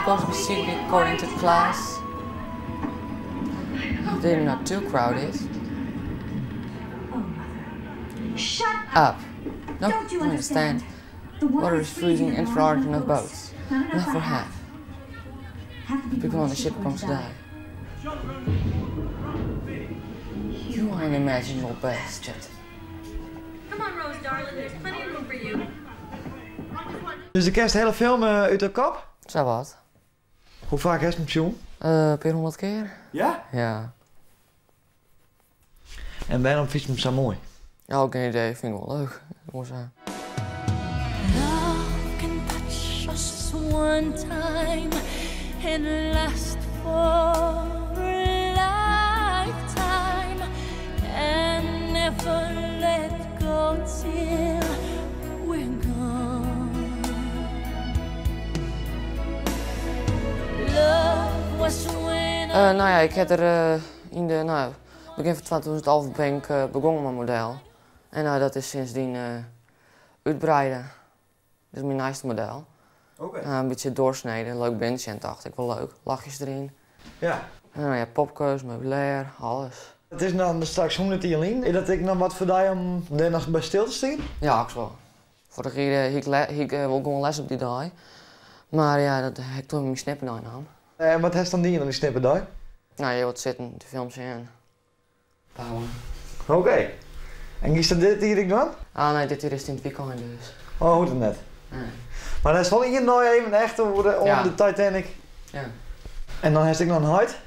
Supposed to be seated according to class. They're not too crowded. Shut Up. No, Don't you I understand. understand? The Water is freezing and there aren't enough boats. Not Enough for half. Half the People on the ship are going to die. You are an imaginable bastard. Come on, Rose, darling. There's plenty of room for you. Dus do kenst de hiele film út de kop? Sawat. Hoe faak hast him sjoen? In pear hûndert kear. Ja? Ja. En wêrom fynst him sa moai? Ja, gjin idee, fyn ik wol leuk. Gewoan sa. Love can touch us one time and last for a lifetime and never let go till we're gone. Love was when No ja, ik ha der yn de, no, begjin fan 2011 bin ik begûn mei model. En no, dat is sindsdien útwreide. Dit is myn nijste model. In bytsje doorsnede, leuk bintsje en tocht ik wol leuk. Ljochtjes deryn. En no ja, popkes, meubilêr, alles. It is dan straks 100 jier lyn. Is dat ek noch wat foar dy om dêr noch by stil te stean? Ja, ik wol. Foarich jier hie ik wol gewoan les op dy dei. Mar ja, dat ha ik toen myn snipperdei naam. En wat hast dan dien op dy snipperdei? No, je wat sitten, de film sjen. Bouwen. Oké. En giest dat dit jier ek dwaan? Ah nee, dit jier is it yn it wykein dus. Oh, hoecht it net? Nee. Mar hast wol ien dei even echt oer de, oan de Titanic? Ja. En dan hast ek noch in heit?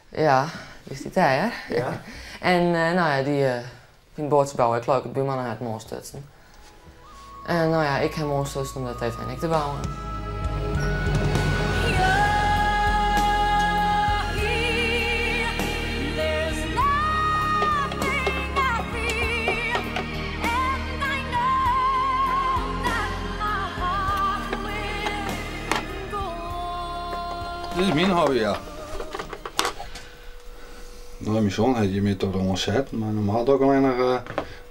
Ja, dy stiet dêr. En no ja, dy fynt boatsje bouwen ek leuk. De buorman hat him oanstutsen. En no ja, ik ha him oanstutsen om de Titanic te bouwen. There's nothing I fear, and I know that my heart will go on. Dit is myn hobby, ja. No, myn soan hat hjir mear tot oanset, mar normaal doch ik allinnich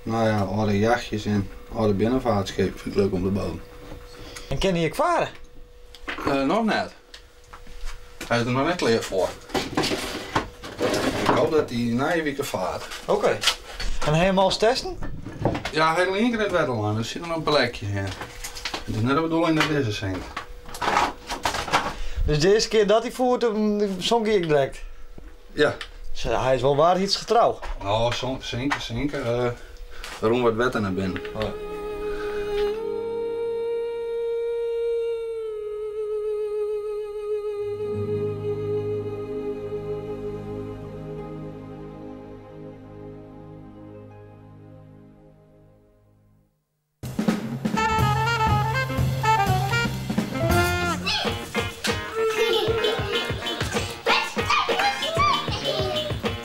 no ja, âlde jachtjes en âlde binnenfeartskippen fyn ik leuk om te bouwen. En kin hy ek farre? Noch net. Hy is der noch net klear foar. Ik hoop dat hy nije wike fart. Oké. En ha je him al testen? Ja, hy hat al ien kear yn it wetter lein, mar der sit noch in plekje yn. It is net de bedoeling dat dizze sinkt. Dus de earste kear dat hy foer, sonk hy ek direkt? Ja. Dus hy is wol waarheidsgetrou? No, sinke, sinke. Der rûn wat wetter nei binnen. Oh.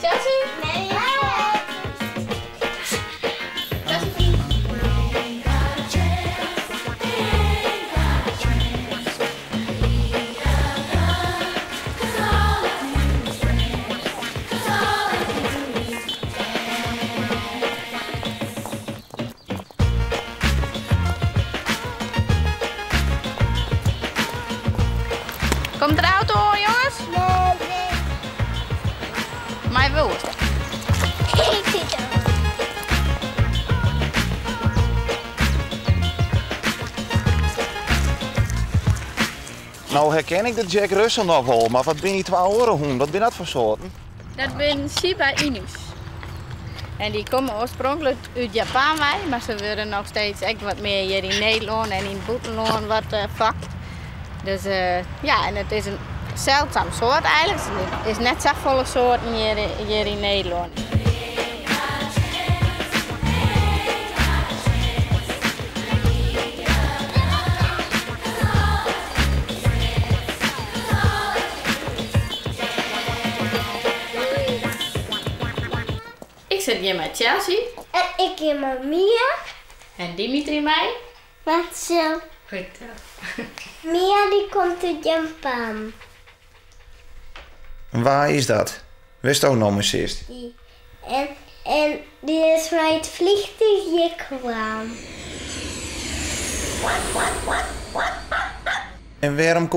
Chelsea? Komt der auto oan, jonges? Nee, nee. Mei wol. No herken ik de Jack Russell noch wol, mar wat binne dy twa oare hûnen? Wat binne dat foar soarten? Dat binne Shiba Inus. En dy komme oarspronklik út Japan wei, mar se wurde noch steeds ek wat mear hjir yn Nederlân en yn it bûtenlân wat fokt. Dus ja, en it is in seldsum soart eigentlik. Der is net safolle soarten hjir yn Nederlân. Ik sit hjir mei Chelsea. En ik hjir mei Mia. En Dimitri mei. Marcel. Goed zo. Mia die komt út Japan. En wa is dat? Wêr'tsto no mei sitst? Dy. En dy is mei it fleantúch hjir kaam. En wêrom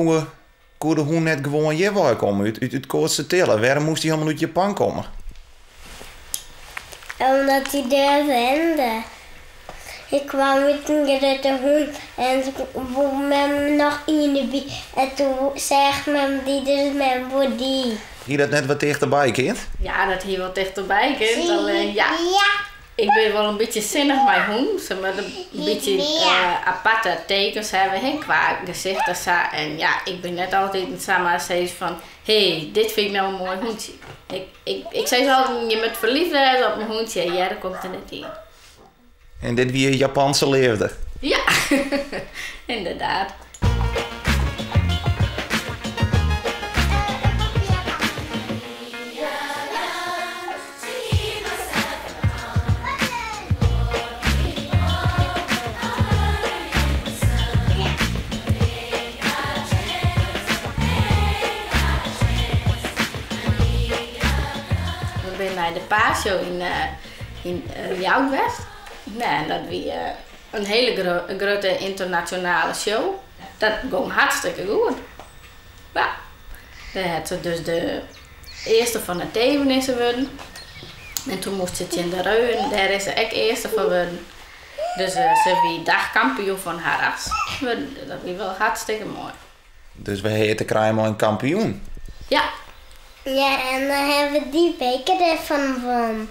Koe de hûn net gewoan hjirwei komme, út út Koatstertille? Wêrom moast hy helemaal út Japan komme? Omdat hy dêr wende. Hy kwam út in grutte hûn en woe mem noch ien derby. En toen seach mem dy, dus mem woe dy. Hie dat net wat tichterby kind? Ja, dat hie wol tichterby kind. Allinnich ja, ik bin wol in bytsje sinnich mei hûnen. Se moatte in bytsje aparte tekens hawwe, hè, kwa gesicht en sa. En ja, ik bin net altyd samar sis fan, hé, dit fyn ik no in moai hûntsje. Ik, ik, ik sis altyd, je moatte ferliefd wêze op in hûntsje en earder komt der net ien. En dit wie Japanse leafde? Ja, ynderdaad. We binne nei de Paasshow yn yn Ljouwert west. No, en dat wie in hiele grutte ynternasjonale show. Dat gong hartstikke goed. Ja. Dêr hat se dus de earste fan de teven is se wurden. En toen moast se tsjin de reuen, dêr is se ek earste fan wurden. Dus se wie dagkampioen fan har ras wurden. Dus dat wie wol hartstikke moai. Dus we hawwe te krijen mei in kampioen. Ja. Ja, en dan hawwe we dy beker derfan wûn.